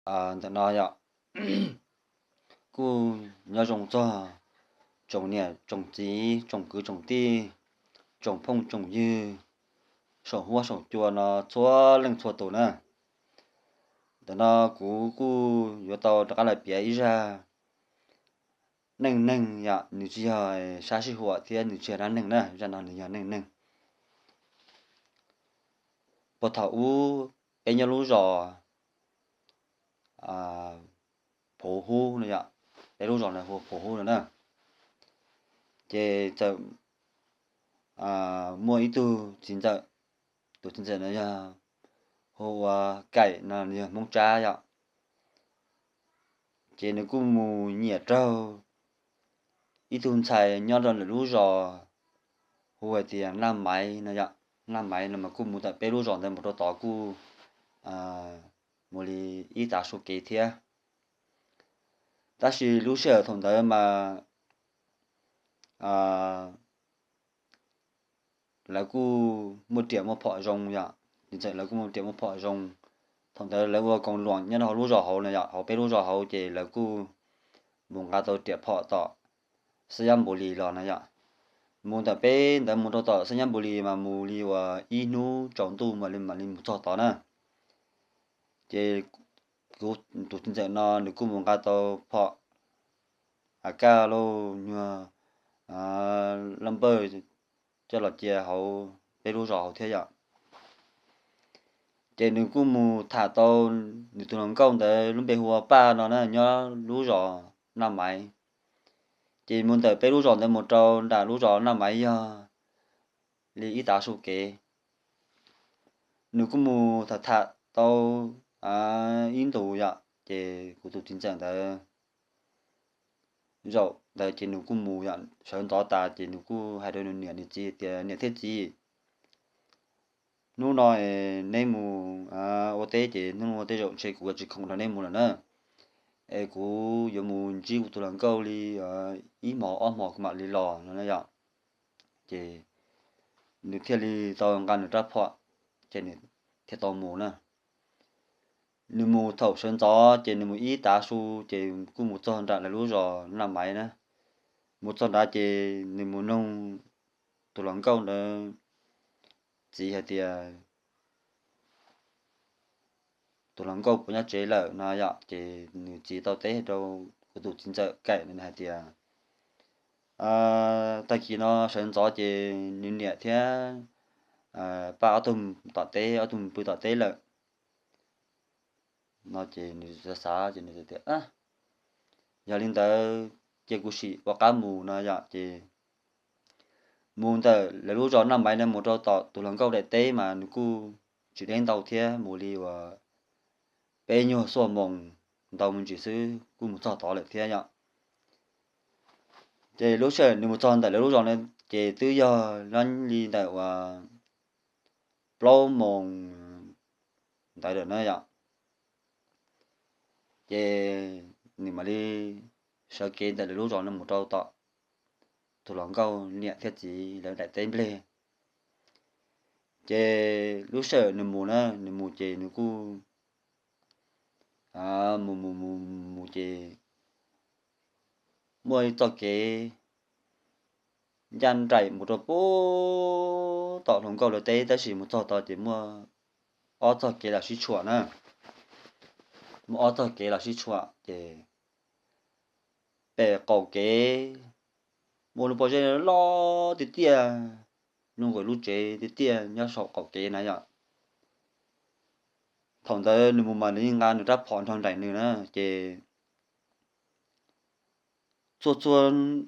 Ntawm no yom, kuj nyob zoo txog tsoom niam tsoom txiv, tsoom kwv tsoom tij, tsoom phooj tsoom ywg, saum huab saum cua no txhua leej txhua tus na. Ntawm no kuv kuj yuav tau rov qab los piav ib zaj neej neeg yom, nws tsis yog sab sij huam thiab nws tsis yog dab neeg na, zaj no nws yog neej neeg. Puag thaum ub peb nyob lub zos Phuv Hub no yom, peb lub zos no hu Phuv Hub no na. Ces txawm muaj ib tug txiv ntxawm, tus txiv ntxawm no yog hu ua Kaim no, nws yog Hmoob Tsab yom. Ces nws kuj mus nyiam raug ib tug ntxhais nyob rau ntawm lub zos hu hais tias Naj Maiv no yom. Naj Maiv no mas kuj mus ntawm peb lub zos ntawd mus rau tod kuj mus li ib tav su kev thiab. Tab sis lub sij hawm thaum ntawd mas lawv kuj muaj riam muaj phom zoo yom, txiv ntxawm lawv kuj muaj riam muaj phom zoo. Thaum ntawd lawv ua koos luam nyob rau hauv lub zos hauv no yom, hauv peb lub zos hauv ces lawv kuj mus nqa tau riam phom tom Xab Nyab Npus Lis los no yom. Mus ntawm peb ntawd mus rau tom Xab Nyab Npus Lis mas mus li uas ib hnub tsaus ntuj mam li mam li mus txog tod na. Ces kuv tus txiv ntxawm no nws kuj mus nqa tau phom AK lauj, nyuag laj npawj coj los cia hauv peb lub zos hauv thiab yom. Ces nws kuj mus tham tau nws tus hluas nkauj ntawd lub npe hu ua Paj no na, nyob lub zos Naj Maiv. Ces mus ntawm peb lub zos ntawd mus rau nram lub zos Naj Maiv yog li ib tav su kev. Nws kuj mus tham tham tau ib ntus yom, ces kuv tus txiv ntxawm ntawd zaum ntawd ces nws kuj mus yom, sawv ntxov tas ces nws kuj hais rau nws niam nws txiv tias, Niam thiab txiv, hnub no neb mus ua teb ces hnub no ua teb zaum ntshe kuv yuav tsis khoom nrog neb mus lawm na. Es kuv yuav mus ntsib kuv tus hluas nkauj li ib hmos ob hmos kuv mam li los no na yom. Ces nws thiaj li tau nqa nws rab phom, ces nws thiaj tau mus na. Nws mus thaum sawv ntxov ces nws mus ib tav su ces kuj mus txog nram lawv lub zos Naj Maiv na. Mus txog nrad ces nws mus noog tus hluas nkauj ntawd txiv hais tias tus hluas nkauj puas nyob tsev lawm no yom. Ces nws txiv tau teb rau kuv tus txiv ntxawm Kaim no hais tias, tag kis no sawv ntxov ces nws niam thiab Paj ob tug tom teb, ob tug pw tom teb lawm no. Ces nws xav xav ces nws tias, Yog li ntawd cia kuv sim ua qab mus no yom. Ces mus ntawm lawv lub zos Naj Maiv no mus rau tom tus hluas nkauj daim teb mas nws kuj tsis deb ntau thiab, mus li uas peb nyuag xuaj moos ntau me ntsis xwb kuj mus txog tod lawm thiab yom. Ces lub sij hawm nws mus txog ntawm lawv lub zos no ces twb yog li ntawm uas plaub moos ntawd lawm na yom. Ces nws mam li sawv kev ntawm lawv lub zos no mus rau tom tus hluas nkauj niam thiab txiv lawv daim teb nplej. Ces lub sij hawm nws mus na, nws mus ces nws kuj mus mus mus mus ces muaj ib txoj kev ncaj nraim mus rau pem tom hluas nkauj lawv teb, tab sis mus txog tod ces muaj ob txoj kev los sib tshuam na. Muaj ob txoj kev los sib tshuam ces pem qaum kev muaj lub pob zeb loj tiag tiag, lub nkaus lub tsev tiag tiag nyob saum qaum kev na yom. Thaum ntawd nws mus mas nws yeej nqa nws rab phom nrog nraim nws na. Ces txhua txhua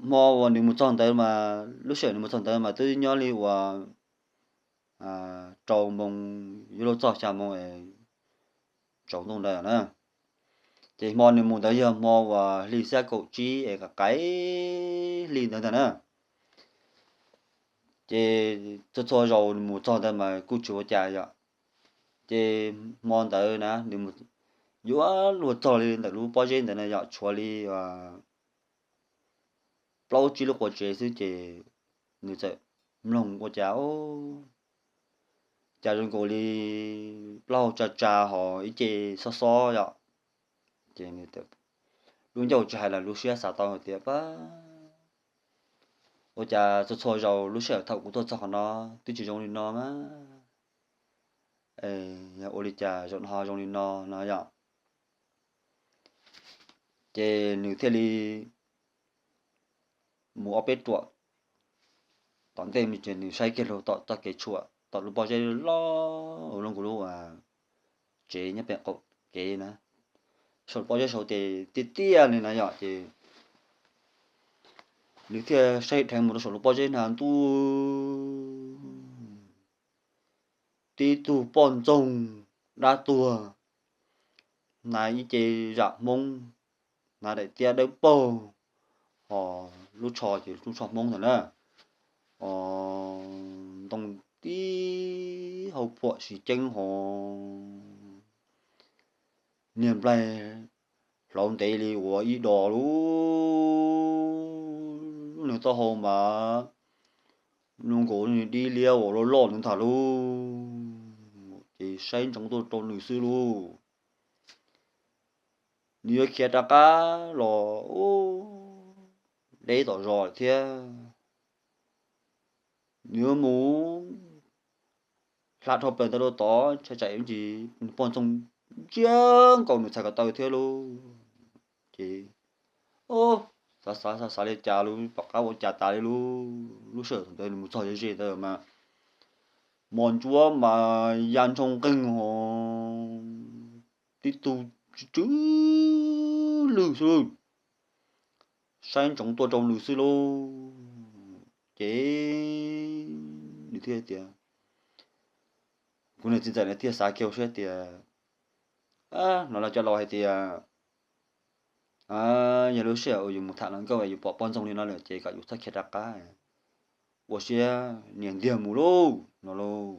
hmo uas nws mus txog ntawd mas, lub sij hawm nws mus txog ntawd mas twb nyob li uas rau moos yuav luag txog xya moos tsaus ntuj ntawd na. Ces hmo nws mus ntawd yog hmo uas hli xiab kaum tsib es qaim hli ntawd ntag na. Ces txhua txhua zaus nws mus txog ntawd mas kuj tsis ua cas yom. Ces hmo ntawd na nws yuav luag txog li ntawm lub pob zeb ntawd na yom, tshuav li plaub tsib lub qua tsev xwb ces nws txawm mloog ua cas, cas zoo nkaus li plaub hau tsa tsa hos ib ce xob xob yom. Ces lub ncauj tsis hais los lub siab xav tau hais tias, pab, ua cas txhua txhua zaus lub sij hawm thaum kuv tuaj txog qhov no twb tsis zoo li no mas, yog ua li cas zaum no ho zoo li no no yom. Ces nws thiaj li mus ob peb ruam tom ntej, ces nws saib kiag lug tom txoj kev tshuam tom lub pob zeb loj loj nkaus lub tsev nyob pem qaum kev na. Saum lub pob zeb saud ces tiaj tiaj li na yom, ces nws thiaj saib dheev mus rau saum lub pob zeb na ntuj, tib tug poj ntxoog dab tuag, hnav ib ce zam Hmoob, hnav daim tiab dawb paug, ho lub tsho ces lub tsho Hmoob ntag na, ntoo tib hau phuam siv ceeb ho niag nplaig hlauv ntev li ua ib dos lub, nws taub hau mas zoo nkaus nws dib liab uas loj loj ntawd ntag lauj. Ces saib ntsoov tuaj rau nws xwb lauj. Nws yuav khiav rov qab los deb tom zos thiab, nws yuav mus hla dhau plaws ntawd rau tod, ntshai tsam ntsis poj ntxoog ntsia nkaus nws txhais ko taw thiab lauj. Ces xav xav xav xav li cas lauj, pom qab ua cas tas li lauj. Lub sij hawm ntawd nws mus txog ze ze ntawd mas mos ntsuav mas ya ntsoo nqeeg ho tib tug tsw tsw lwj xwb lauj, saib ntsoov tuaj rau nws xwb lauj. Ces nws thiaj tias, kuv niag txiv ntxawm na thiaj xav kiag siab tias, no los cov laus hais tias, yog lub sij hawm uas yus mus tham hluas nkauj yus pom poj ntxoog li no lawm ces kom yus txhob khiav rov qab, ua siab nias ntiag mus lauj no lauj.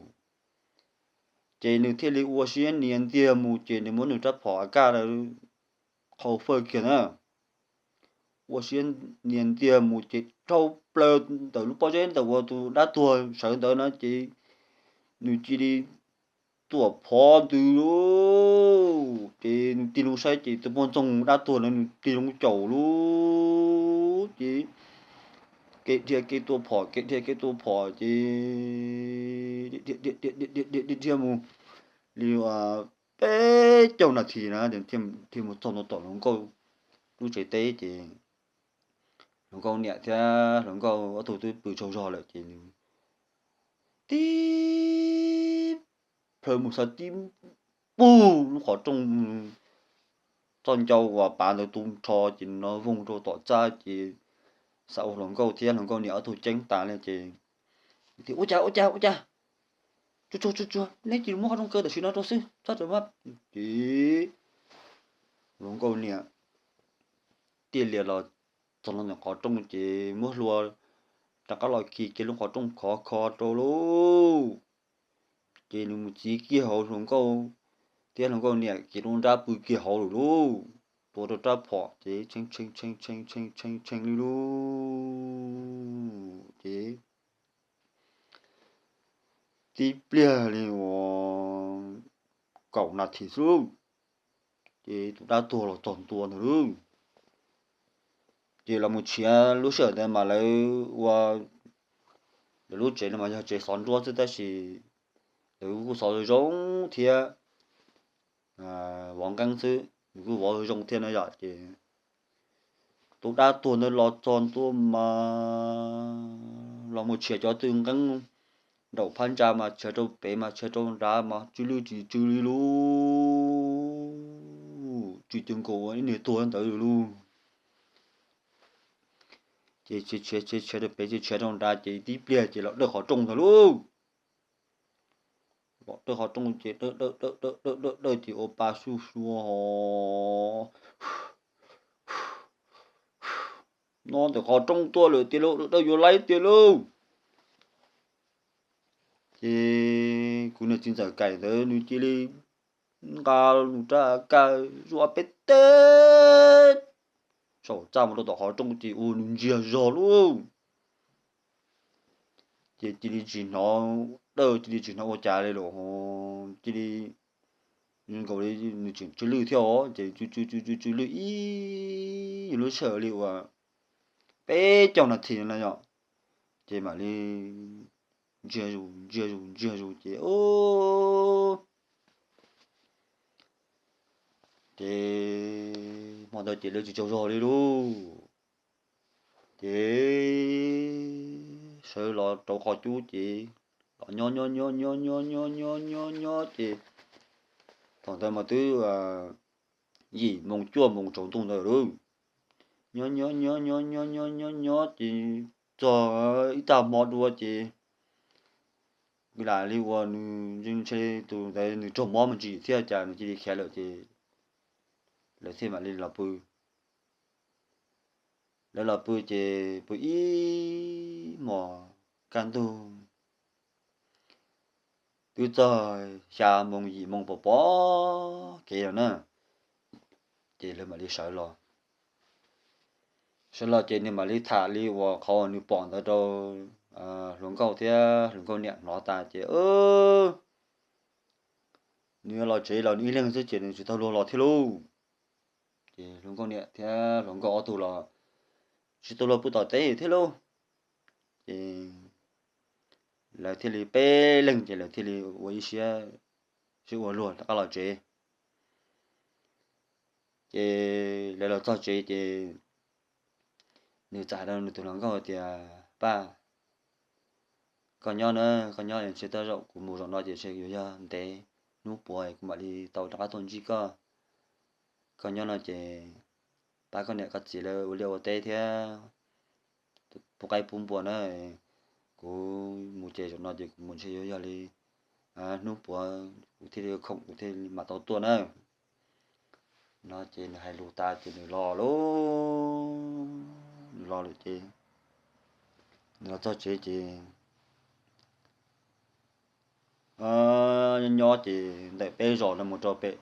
Ces nws thiaj li ua siab nias ntiag mus ces nws muab nws rab phom AK qhau fawj kiag na, ua siab nias ntiag mus ces dhau plaws ntawm lub pob zeb ntawm uas tus dab tuag sawv ntawd na ces nws cia li tuam phov ntws lauj. Ces nws tig loo saib ces tus poj ntxoog dab tuag na nws tig loo caum lauj. Ces kev dhia kev tua phom kev dhia kev tua phom ces dhia mus li peb caug nas this na thiaj mus txog ntua tom hluas nkauj lub tsev teb ces hluas nkauj niam thiab hluas nkauj ob tug twb pw tsaug zog lawm ces nws tib plhaw mus xav tib pug lub qhov rooj, txoj ncau uas pav ntawd tu nrho ces nws hnov voog rau tom txaj ces xav ua hluas nkauj thiab hluas nkauj niam ob tug ceeb tas li ces, ua cas ua cas ua cas, tsuag tsuag tsuag tsuag, neb cia li muab qhov rooj kaw tam sim no rau xwb txhob rawm maj. Ces hluas nkauj niam tiaj lias los txog ntua ntawm qhov rooj ces muab hlua rov qab los khi kiag lub qhov rooj khov kho rau lauj. Ces nws mus txiv kiag hauv hluas nkauj thiab hluas nkauj niam kev rau nrab pw kiag hauv lawm lauj. Tuav rau rab phom ces tshee tshee tshee tshee tshee tshee li lauj. Ces tib pliag li uas kaum nas this xwb lauj, ces tus dab tuag los txog ntua ntag lauj. Ces los mus tshiav lub sij hawm ntawd mas lawv ua, lawv lub tsev no mas yog tsev xov nruab xwb tab sis lawv kuj xov zoo thiab vov nqeeb xwb, nws kuj vov zoo thiab na yom. Ces tus dab tuag ntawd los txog ntua mas los mus tshiav cov tw nqeeb nraum phab ntsa mas tshiav rau pem mas tshiav rau nrad mas tsw lwj tsis tsw li lauj, tsw cuag nkaus ua ib niag tuag ntawd lauj. Ces tshiav tshiav tshiav rau pem ces tshiav rau nrad ces tib pliag ces los dawj qhov rooj ntag lauj. Los dawj qhov rooj ces dawj dawj dawj dawj dawj dawj ces ua pa suj sua ho no ntawm qhov rooj tuaj lawm tiag lauj, dawj yuav laib tiag lauj. Ces kuv niag txiv ntxawm Kaim ntawd nws cia li nqa nws rab AK zuaj peb teg saum txaj mus rau tom qhov rooj ces ua nws ntsiag zog lauj. Ces cia li tsis hnov dawj, cia li tsis hnov ua cas li lawm, cia li nkaus li nws tseem tsw lwj thiab os, ces tsw tsw tsw tsw tsw lwj ib lub sij hawm li uas peb caug nas this no yom, ces mam li ntsiag zus ntsiag zus ntsiag zus ces, ces hmo ntawd ces lawv tsis tsaug zog li lauj. Ces sawv los rau qhov cub ces los nyob nyob nyob nyob nyob nyob nyob nyob nyob ces thaum ntawd mas twb yim moos cuaj moos tsaus ntuj ntawd lauj. Nyob nyob nyob nyob nyob nyob nyob nyob ces txog ib tag hmo dua ces lam li uas nws ntshe tus ntawd nws raug mob me ntsis thiab cas nws cia li khiav lawm ces lawv thiaj mam li los pw. Lawv los pw ces pw ib hmos kaj ntug twb txog xya moos yim moos pom pom kev lawm na, ces lawv mam li sawv los. Sawv los ces nws mam li tham li uas qhov uas nws pom ntawd rau hluas nkauj thiab hluas nkauj niam hnov tas ces nws los tsev los nws ib leeg xwb ces nws tsis tau luag los thiab lauj. Ces hluas nkauj niam thiab hluas nkauj ob tug los tsis tau luag pw tom teb thiab lauj. Ces lawv thiaj li peb leeg ces lawv thiaj li ua ib siab sib ua luag rov qab los tsev. Ces lawv los txog tsev ces nws txawm hais rau nws tus hluas nkauj tias, Paj, koj nyob na, koj nyob ntshe tej zaum kuv mus zaum no ces ntshe yuav yog ntev hnub puav kuv mam li tau rov qab tuaj ntsib koj. Koj nyob no ces pab koj niam koj txiv lawv ua liaj ua teb thiab pub qaib pub npua na. Kuv mus ces zaum no ces kuv mus ntshe yuav yog li hnub puav kuv thiaj li khoom kuv thiaj li mam tau tuaj na. No ces nws hais lus tas ces nws los lauj. Nws los lawm ces nws los txog tsev ces nyob ces ntawm peb zos no mus rau pem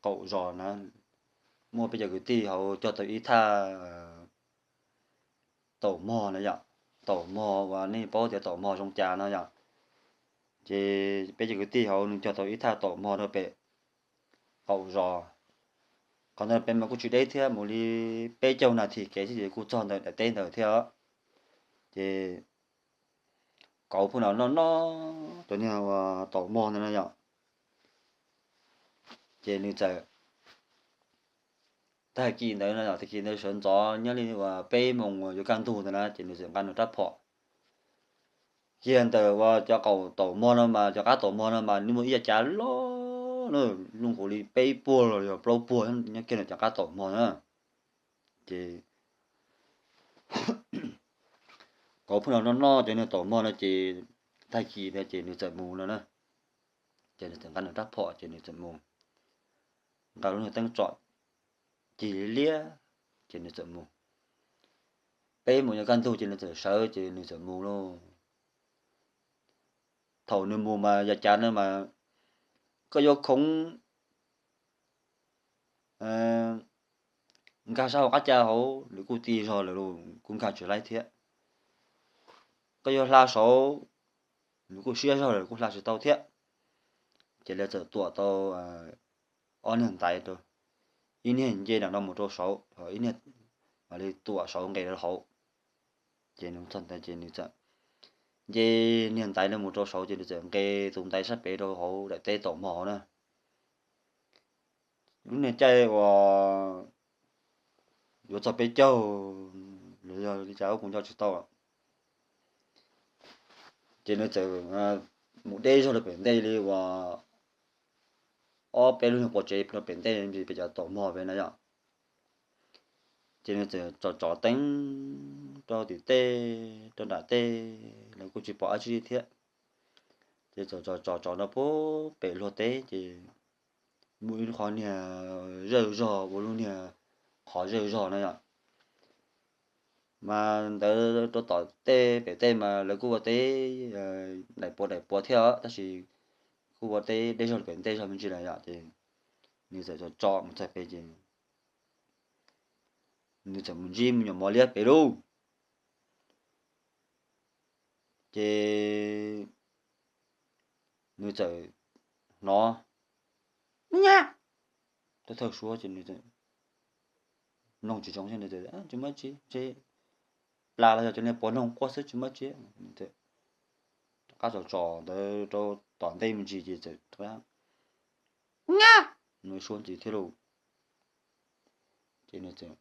qaum zos na, muaj peb cov kwv tij hauv cog tau ib thaj taum mog na yom. Taum mog uas nej paub tias taum mog zoo cas no yom. Ces peb cov kwv tij hauv nws cog tau ib thaj taum mog rau pem qaum zos. Qhov ntawd pem mas kuj tsis deb thiab, mus li peb caug nas this kev xwb ces kuj txog ntawm daim teb ntawd thiab. Ces kauv pheej los noj noj cov niag taum mog ntawd na yom. Ces nws txawm, tag kis ntawd no, tag kis ntawd sawv ntxov nyob li uas peb moos uas yuav kaj ntug ntawd na ces nws txawm nqa nws rab phom kiag ntawm uas cov qaum taum mog no mas, cov qab taum mog no mas nws muaj ib yav cav loj na, lub nkaus li peb puag los yog plaub puag nyob kiag ntawm cov qab taum mog na. Ces kauv pheej los noj noj cov niag taum mog no ces tag kis ntawd ces nws txawm mus no na. Ces nws txawm nqa nws rab phom ces nws txawm mus, nqa lub niag teeb tsom cig liab liab ces nws txawm mus. Peb moos yuav kaj ntug ces nws txawm sawv ces nws txawm mus lauj. Thaum nws mus mas yav cav no mas koj yuav khoov nkag sab hauv qab cav hauv nws kuj ti zog lawm lauj, kuj nkag tsis laib thiab. Koj yuav hla saud nws kuj siab zog lawm kuj hla tsis tau thiab. Ces lawv txawm tuam tau ob niag ntaiv rau, ib niag nce nram no mus rau saud, ib niag mam li tuam saud nqes rau hauv. Ces nws txog ntawd ces nws txawm nce niag ntaiv no mus rau saud ces nws txawm nqes tus ntaiv sab pem rau hauv daim teb taum mog na. Lub niag caij uas yuav txog peb caug los yog li cas kuv nco tsis tau lawm. Ces nws txawm mus deb zog rau pem ntej li uas ob peb lub nyuag pov tsev rau pem ntej pem cov taum mog pem na yom. Ces nws txawm tsom tsom teeb rau tim tej, rau nram tej, lawv kuj tsis pom dab tsi thiab. Ces txawm tsom tsom tsom rau pem luag teb ces muaj ib lub qhov niag zawj zog ua lub niag qhov zawj zog na yom. Mas ntawd rau tom tej pem tej mas lawv kuj ua teb daim puav daim puav thiab tab sis kuj ua teb deb zog pem ntej zog me ntsis lawm yom. Ces nws txawm tsom tsom mus txog pem ces nws txawm mus ntsib me nyuam mos liab pem lauj. Ces nws txawm hnov nyab, thawj thawj suab ces nws mloog tsis zoo thiab nws txawm tsis muaj tsi, ntshe plas los yog cov niag pos noog quaj xwb tsis muaj tsi. Rov qab tsom tsom ntawd rau tom ntej me ntsis ces txawm nyab, nws suab ntxiv thiab lauj. Ces nws txawm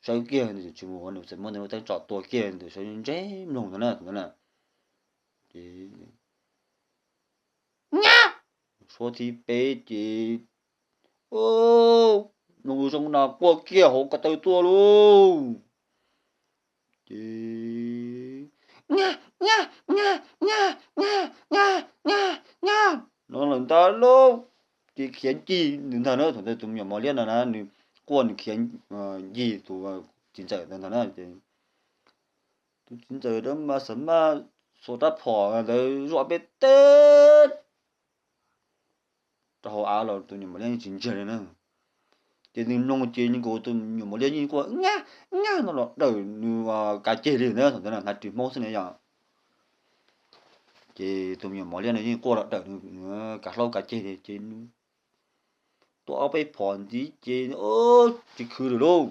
sawv kiag, nws txawm tsis mus, nws txawm muab nws lub teeb tsom tua kiag, nws txawm sawv ntseb mloog ntawd na, ntawd na. Ces nyab, suab thib peb ces, o, nws zoo na quaj kiag hauv ko taw tuaj lauj. Ces nyab, nyab, nyab, nyab, nyab, nyab, nyab, nyab no lawm ntag lauj. Ces khiav ncig ntawd ntag na, thaum ntawd tus me nyuam mos liab no na nws quaj nws khiav ncig tus txiv ntxawm ntawd ntag na. Ces tus txiv ntxawm ntawd mas xav maj xuas rab phom ntawd zuaj peb teg rau hauv av los tus me nyuam mos liab yeej tsis ntsiag li na. Ces nws mloog ces nkaus tus me nyuam mos liab yeej quaj nyab, nyab no los dawm nws kav ceg li na, thaum ntawd hnav ris Hmoob xwb na yom. Ces tus me nyuam mos liab no yeej quaj los dawm nws kav hlaub kav ceg li ces nws tua ob peb phom ntxiv ces tsis khwv lawm lauj.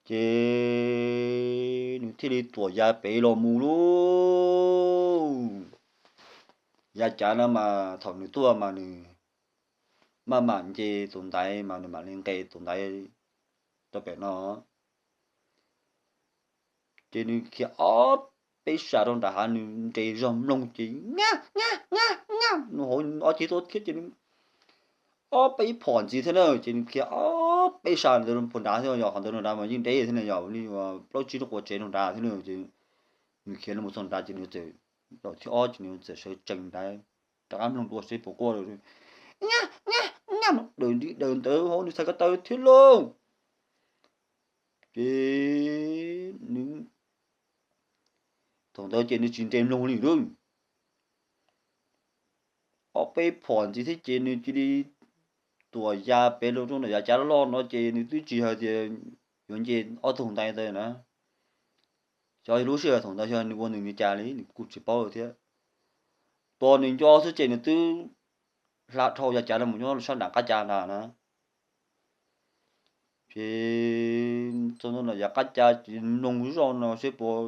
Ces nws thiaj li tuam ya pem los mus lauj. Yav cav no mas thaum nws tuaj mas nws maj mam nce tus ntaiv mas nws mam li nqes tus ntaiv rau pem no. Ces nws khiav ob peb sab rau nram hav, nws nres zog mloog ces nyab, nyab, nyab, nyab, nws hauv ob ceg tuaj thiab ces nws ob peb phom ntxiv thiab na. Ces nws khiav ob peb sab ntawd puag nrad thiab, yog qhov ntawd nrad mas yeej deb thiab na, yog li plaub tsib lub qua tsev nrad thiab na. Ces nws khiav los txog nrad ces nws txawm zaum thib ob ces nws txawm sawv tsees nrad rov qab mloog dua seb puas quaj, nyab, nyab, nyab, daws nti daws ntawd hauv nws txhais ko taw thiab lauj. Ces nws, thaum ntawd ces nws tsis nres mloog li lauj. Ob peb phom ntxiv thiab ces nws cia li tuam ya pem los rau nram yav cav loj loj no ces nws twb tsis hais tias yuav nce ob tug ntaiv ntawd na. Xyov lub sij hawm thaum ntawd xyov nws ua nws li cas li nws kuj tsis paub thiab. Tos nws nco xwb ces nws twb hla dhau yav cav los mus nyob sab nram qab cav nrad na. Ces txog nram yav qab cav ces mloog zoj no seb puas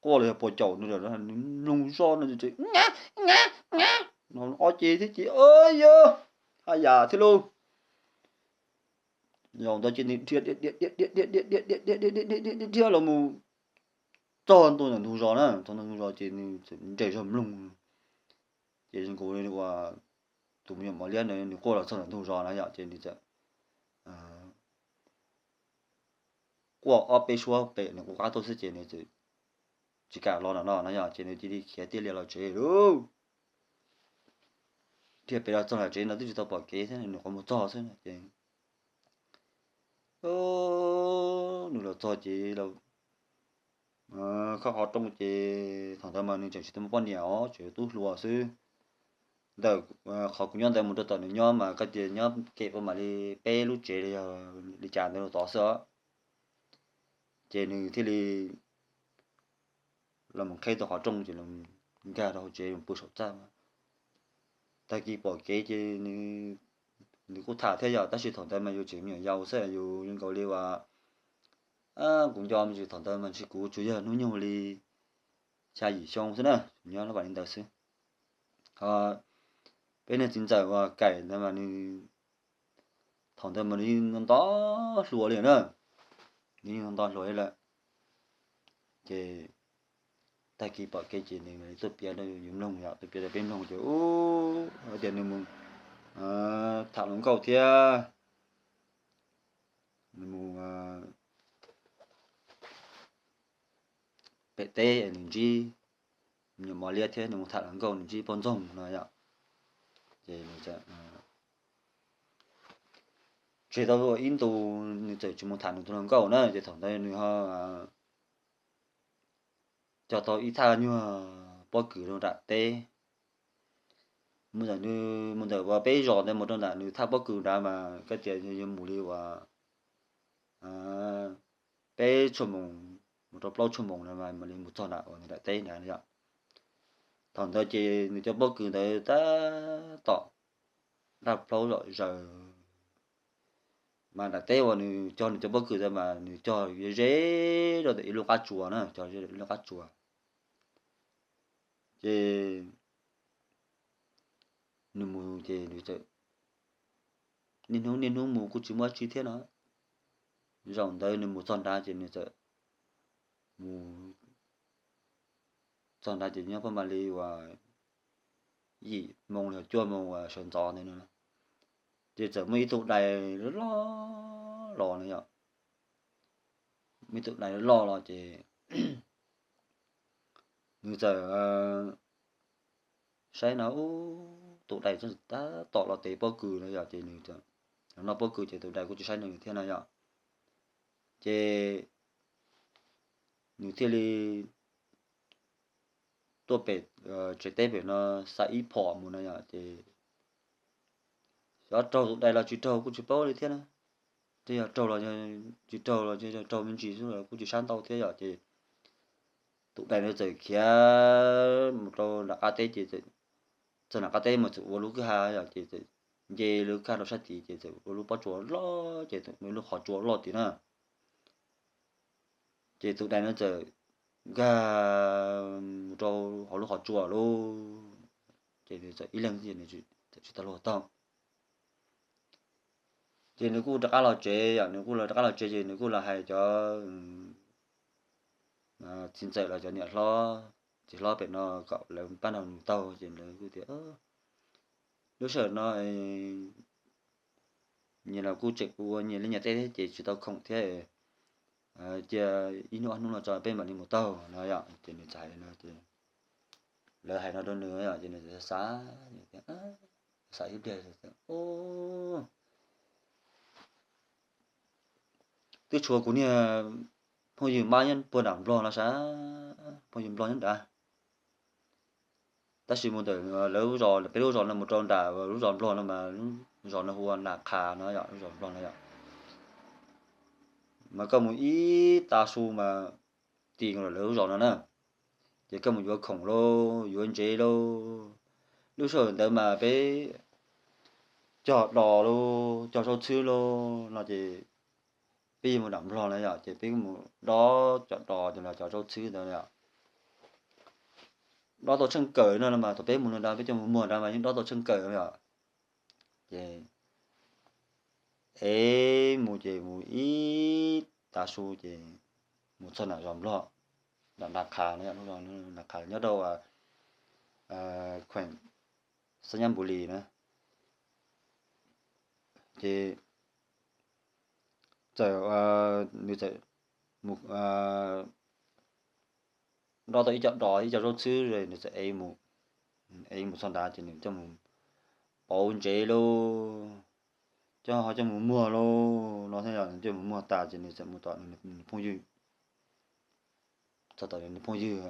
quaj los yog puas caum nws, nws mloog zoj no ces ob ceg thiab ces yog haj yam thiab lauj. Zaum ntawd ces nws dhia dhia dhia dhia dhia dhia dhia dhia dhia dhia dhia dhia dhia los mus txog ntua ntawm ntug zos na, txog ntawm ntug zos ces nws txawm nres zog mloog. Ces zoo nkaus li uas tus me nyuam mos liab ntawd nws quaj los txog ntawm ntug zos na yom, ces nws txawm quaj ob peb suab pem nws quaj qab tuaj xwb ces nws txawm tsis kam los nram no na yom, ces nws cia li khiav tiaj lias los tsev lauj. Dhia pem los txog nram tsev no twb tsis tau pom kev thiab, nws nyuam qhuav mus txog xwb no ces nws los txog ces los khob qhov rooj ces thaum ntawd mas nws tseem tsis tau muaj poj niam os, tseem yog tub hluas xwb. Ntawm qhov kuv nyob ntawd mus rau tom nws nyob mas koj tias nyob kem ua mam li peb lub tsev li yog li cas ntawd rau tod xwb os. Ces nws thiaj li los mus qheb tau qhov rooj ces nkag rau hauv tsev mus pw saum txaj. Tag kis pom kev ces nws kuj tham thiab yom, tab sis thaum ntawd mas yus tseem me nyuam yaus xwb, yus zoo nkaus li uas kuv nco me ntsis thaum ntawd mas ntshe kuv tsuas yog hnub nyoog li xya yim xyoo xwb na, nyob lub pas li ntawd xwb. Ho peb niag txiv ntxawm uas Kaim ntawd mas nws thaum ntawd mas nws yeej nto hluas li na, nws yeej nto hluas li lawm. Ces tag kis pom kev ces nws tuaj piav rau yus mloog yom, tuaj piav rau peb mloog ces hais tias nws mus tham hluas nkauj thiab nws mus pem teb nws ntsib me nyuam mos liab thiab nws mus tham hluas nkauj nws ntsib poj ntxoog no yom. Ces nws tseg tau ib ntus nws txawm tsis mus tham nws tus hluas nkauj na, ces thaum ntawd nws ho cog tau ib thaj nyuag pob kws rau nram teb. Mus ntawm nws mus ntawm uas peb zos ntawd mus rau nram nws thaj pob kws nrad mas koj tias yog mus li uas peb tshuaj moos mus rau plaub tshuaj moos na mas mam li mus txog nram uas nws daim teb ntawd yom. Thaum ntawd ces nws cov pob kws ntawd tab tom daj plaub zom zaws, mas daim teb uas nws cog nws cov pob kws ntawd mas nws cog ze ze rau ntawm ib lub qab tsuas na, cog ze ib lub qab tsuas. Ces nws mus ces nws txawm niaj hnub niaj hnub mus kuj tsis muaj dab tsi thiab no. Zaum ntawd nws mus txog nrad ces nws txawm mus txog nrad ces nyob pab mam li uas yim moo los cuaj moo uas sawv ntxov ntawd no, ces txawm muaj ib tug dais loj los no yom. Muaj ib tug dais loj los ces nws txawm saib no, ub, tus dais tab tom los tev pob kws no yom, ces nws noj pob kws ces tus dais kuj tsis saib nws thiab no yom. Ces nws thiaj li tuaj pem tsev teb pem no xa ib phom mus no yom, ces xyov raug tus dais los tsis raug kuj tsis paub li thiab na. Twb yog raug los tsis raug los yog raug me ntsis xwb los kuj tsis sab ntau thiab yom, ces tus dais ntawd txawm khiav mus rau nram qab teb ces txawm, txawm nram qab teb mas txawm ua lub kwj ha yom, ces txawm nce lub kwj ha rau sab tid ces txawm ua lub pob tsuas loj ces txawm ua lub qhov tsua loj tid na. Ces tus dais no txawm nkag mus rau hauv lub qhov tsua lauj, ces nws txawm ib leeg tsis tau luag taug. Ces nws kuj rov qab los tsev yom, nws kuj rov qab los tsev ces nws kuj los hais cov txiv ntxawm los cov niam hlob txiv hlob pem no kom lawv pab nrog nws taug, ces lawv kuj tias lub sij hawm no nyias los kuj tseem ua nyias li nyias teb thiab ces tsis tau khoom thiab, cia ib hnub ob hnub no tso peb mam li mus taug no yom, ces nws txawm hais no ces lawv hais no rau nws yom, ces nws xav xav ib pliag, twb tshuav kuv niag phooj ywg Mab nyob puag nram Nplog no sav, phooj ywg Nplog nyob nrad. Tab sis mus ntawm lawv lub zos, peb lub zos no mus rau nram lub zos Nplog no mas, zos no hu ua Nas Qhas no yom, lub zos Nplog no yom. Mas koj mus ib tav su mas ti lawv lub zos no na, ces koj mus yuav khoom lauj, yuav ntsev lauj. Lub sij hawm ntawd mas peb cog dos lauj, cog zaub txhwb lauj no ces peb yeej mus nram Nplog na yom, ces peb mus dob cov dos los cov zaub txhwb ntawd yom. Dob tau tsheej kawm no mas thaum peb mus no nrad peb coj mus muag nrad mas yeej dob tau tsheej kawm yom. Ces es mus ces mus ib tav su ces mus txog nram zos Nplog, nram Nas Qhas no, Nas Qhas nyob rau kheem Xab Nyab Npus Lis na. Ces txawm, nws txawm mus dob tau ib co dos ib co zaub txhwb nws txawm ev mus, ev mus txog nrad ces nws coj mus pauv ntsev lauj, coj ho coj mus muag lauj no thiab yom, coj mus muag tas ces nws txawm mus tom nws phooj ywg, txog tom nws phooj ywg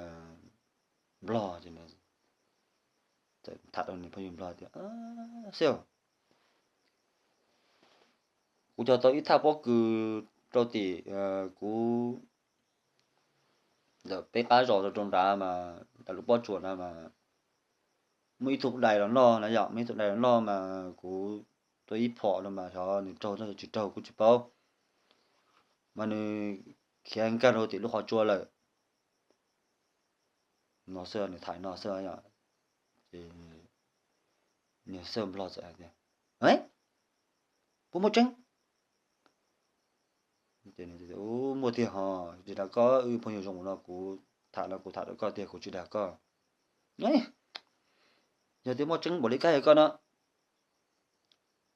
Nplog ces nws txawm tham rau nws phooj ywg Nplog tias, Xib, kuv cog tau ib thaj pob kws rau tim kuv ntawm peb qab zos rau nrad mas, nram lub pob tsuas na mas muaj ib tug dais los noj na yom, muaj ib tug dais los noj mas kuv tua ib phom no mas xyov nws raug tsis raug kuj tsis paub, mas nws khiav nkag rau tim lub qhov tsua lawm. No xwb, nws tham no xwb yom. Ces niag Xib Nplog txawm hais tias, Puas muaj tseeb? Muaj tiag ho, tsis dag koj, wb phooj ywg zoo no kuv tham no kuv tham rau koj tiag, kuv tsis dag koj. Yog tias muaj tseeb npaum li kab hais koj no,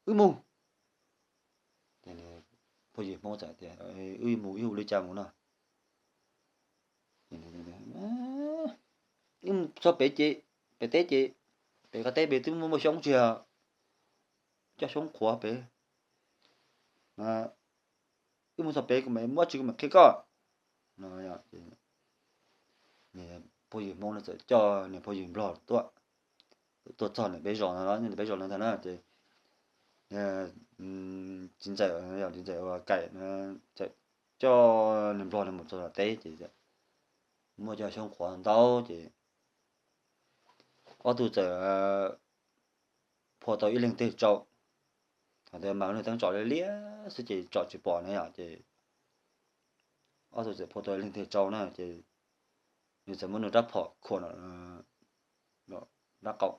wb mus. Phooj ywg Hmoob txawm tias, Wb mus wb hu li cas mus no? Wb mus txog pem ces, pem teb ces, pem qab teb pem twb muaj muaj xyoob tsis yog, coj xyoob qhuav pem. Wb mus txog pem kuv mam muab tsis kuv mam qhia koj. Phooj ywg Hmoob no txawm coj niag phooj ywg Nplog tuaj, tuaj txog ntawm peb zos no, peb zos no ntag na ces txiv ntxawm, txiv ntxawm uas Kaim txawm coj niag nplog no mus txog tom teb ces muaj cov xyoob qhuav ntau ces ob tug txawm phua tau ib leeg teg tsau. Thaum ntawd mas lub niag teeb tsom liab liab xwb ces tsom tsis pom na yom, ces ob tug txawm phua tau ib leeg teg tsau na ces nws txawm muab nws rab phom khuam nram qau.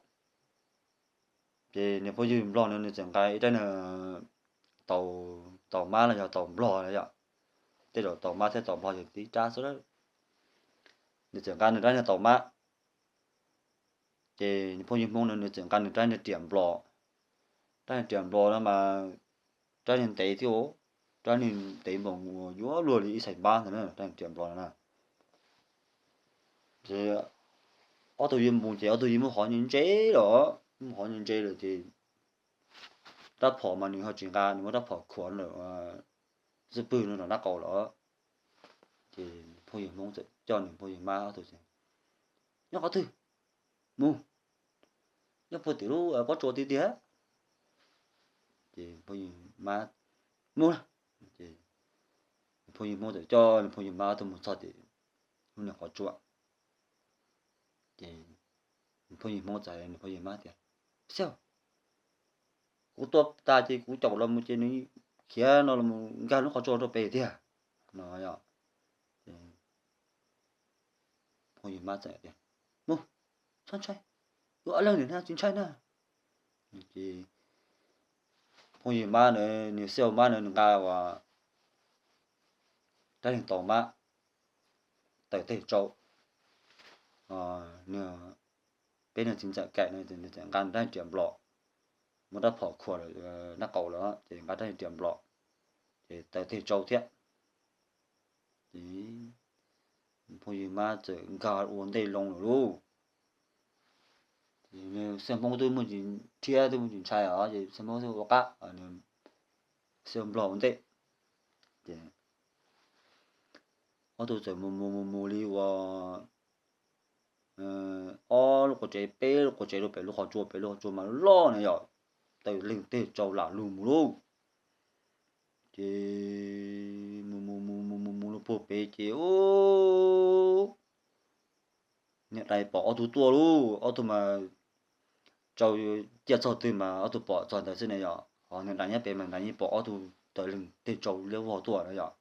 Ces niag phooj ywg nplog no nws txawm nqa ib rab niag taus mab los yog taus nplog na yom, tej zaum taus mab thiab taus nplog yog tib rab xwb. Nws txawm nqa nws rab niag taus mab, ces niag phooj ywg hmoob no nws txawm nqa nws rab niag riam nplom. Rab niag riam nplom no mas rab niag ntev thiab, rab niag ntev npaum yuav luag li ib xais npab ntag na, rab niag riam nplom no na. Ces ob tug yeej mus ces ob tug yeej muab hov ntse ntse lawm, muab hov ntse ntse lawm ces rab phom mas nws ho tsis nqa, nws muab rab phom khuam lawm xub pwg no rau nraub qaum lawm. Ces phooj ywg hmoob txawm coj nws phooj ywg mab ob tug, nyob qhov twg mus, nyob puag tim lub pob tsuas tiag tiag. Ces phooj ywg mab mus, ces phooj ywg hmoob txawm coj nws phooj ywg mab ob tug mus txog tim lub niag qhov tsua. Ces phooj ywg hmoob txawm hais nws phooj ywg mab tias, xiab, kuv tua tas ces kuv caum los mus ces nws khiav no los nkag lub qhov tsua rau pem tiag no. Phooj ywg mab txawm tias, mus, txhob ntshai, wb ob leeg nim no tsis ntshai na. Ces phooj ywg mab na, nws xiaj mab na nws nqa ua rab leeg taus mab, tawm teg tsau, nws, peb nws txiv ntxawm kaim no nws txawm nqa rab riam nplom, muab rab phom khuam nraub qaum lawm ces nqa rab riam nplom, ces tawm teg tsau thiab. Ces phooj ywg mab txawm nkag ua ntej loo lawm lauj. Ces nws xiaj hmoob twb muaj tsis rhiab twb muaj tsis ntshai os, ces xiaj hmoob twb ua qab, nws xiaj nplog ua ntej. Ces ob tug txawm mus mus mus mus li uas ob lub quav tsev peb lub quav tsev rau pem lub qhov tsua, pem lub qhov tsua mas loj na yom, tawm leeg teg tsau lam lug mus lauj. Ces mus mus mus mus mus mus lug puag pem ces niag dais pom ob tug tuaj lauj, ob tug mas tsau ciaj txog twg mas ob tug pom txog ntawd xwb na yom, ho niag dais nyob pem mas dais yeej pom ob tug tawm leeg teg tsau liab vog tuaj na yom.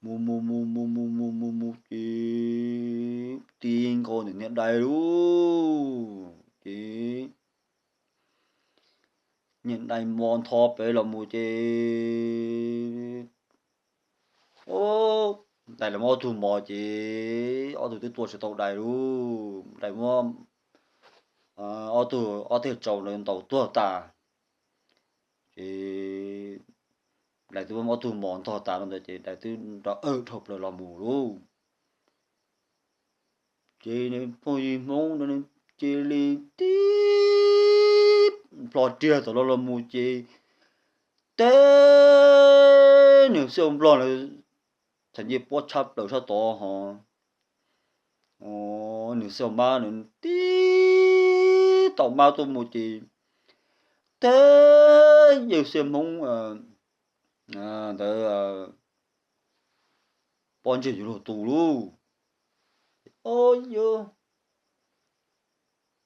Mus mus mus mus mus mus mus mus ces ti nkaus ntawm niag dais lauj, ces niag dais mos ntho pem los mus ces dais los muab ob tug mos ces ob tug twb tua tsis tau dais lauj, dais muab ob tug ob teg tsau ntawd ntaus tuag tas. Ces dais twb muab ob tug mos ntog tas rau ntawd ces dais twb nrov awg dhau plaws los mus lauj. Ces nws phooj ywg hmoob no cia li tib plho riag tawm los los mus ces teb nws xiaj nplog na, txhais ncej puab tshab plaws sab tod ho nws xiaj mab nws tib tau mab tuaj mus ces teb yawg xiaj hmoob ntawd pob ntseg yuav luag tu lauj. Ob yug,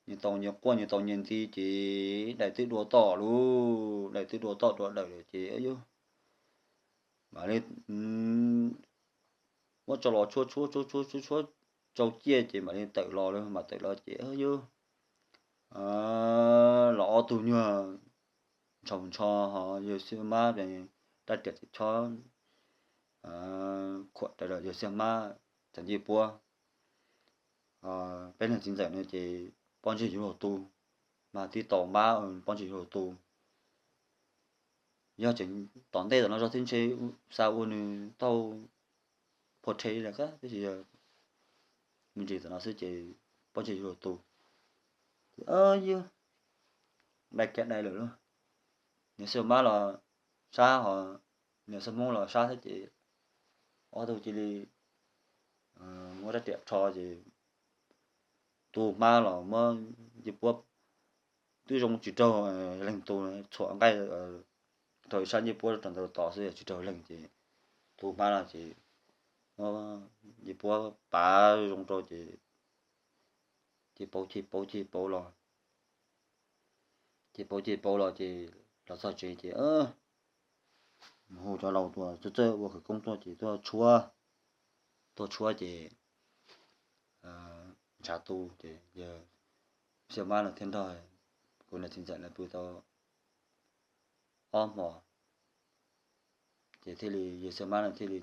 nyias tau nyias quaj nyias tau nyias ntxi ces dais twb dua toj lauj, dais twb dua toj dua dawm lawm ces ob yug mam li muab tso los tshuab tshuab tshuab tshuab tshuab tshuab tsau ciaj ces mam li tawm los lawm, mam tawm los ces ob yug los ob tug nyuag ntshaus ntsho ho yawg xiaj mab rab riam txiv chob khuam raws yawg xiaj mab txhais ncej puab. Peb leeg txiv ntxawm no ces pob ntseg yuav luag tu, mas tib tau mab pob ntseg yuav luag tu. Yog tseem tom ntej tom no zog thiab ntshe xav ua nws tau phua rhe li lawm thiab, tab sis yog me ntsis tom no xwb ces pob ntseg yuav luag tu. Ces ob yug dai kiag dai lawm lauj, niag xiaj mab los sab ho niag xiaj hmoob los sab thiab ces ob tug cia li muab rab riam rho ces tu hmab los muab ncej puab twb zoo tsis raug leeg tu, txhuam nqaij raug ib sab ncej puab rau ntawd tod xwb, tsis raug leeg ces tus hmab no ces ncej puab pav zoo rau ces ces pauv ces pauv ces pauv los ces pauv ces pauv los ces los txog tsev ces mus hu cov laus tuaj txawj txawj ua khawv koob tuaj ces tuaj tshuab, tuaj tshuab ces ntshav tu ces yawg Xab Mab no thiaj nrog kuv niam txiv ntxawm lawv pw tau ob hmos ces thiaj li yawg Xab Mab no thiaj li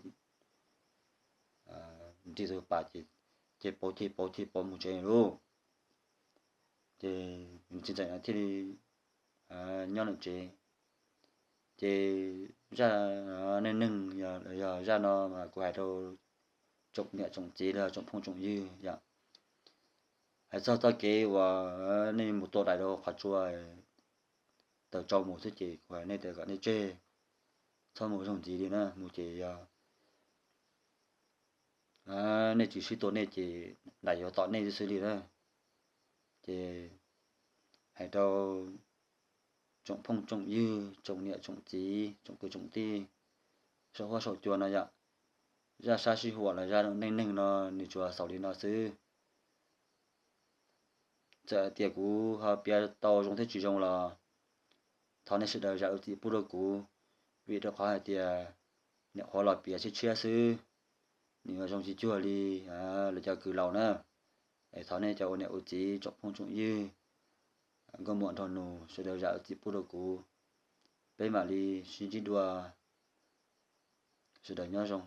nrig tus pas ces ces pauv ces pauv ces pauv mus tsev lauj. Ces txiv ntxawm no thiaj li nyob lawm tsev. Ces zaj neej neeg yog zaj no mas kuv hais rau tsoom niam tsoom txiv los tsoom phooj tsoom ywg yom. Hais txog txoj kev uas nej mus tua dais rau qhov tsua taws tsau mus xwb ces kuv hais nej tias kom nej tseg, txhob mus zaug ntxiv li na, mus ces yog nej tsis sib tua nej ces dais yuav tom nej xwb li na. Ces hais rau tsoom phooj tsoom ywg, tsoom niam tsoom txiv, tsoom kwv tsoom tij, saum huab saum cua no yom, zaj sab sib huam los zaj neej neeg no nws tsuas xaus li no xwb. Txawm hais tias kuv ho piav tau zoo thiab tsis zoo los thov nej sawv daws zam lub txim pub rau kuv, vim rau qhov hais tias nyuam qhuav los piav tshiab tshiab xwb, nws yuav zoo tsis cuag li lawv cov kws laus na. Es thov nej cov ua niam ua txiv tsoom phooj tsoom ywg, nkauj muam nraug nus sawv daws zam lub txim pub rau kuv, peb mam li sib ntsib dua, sawv daws nyob zoo.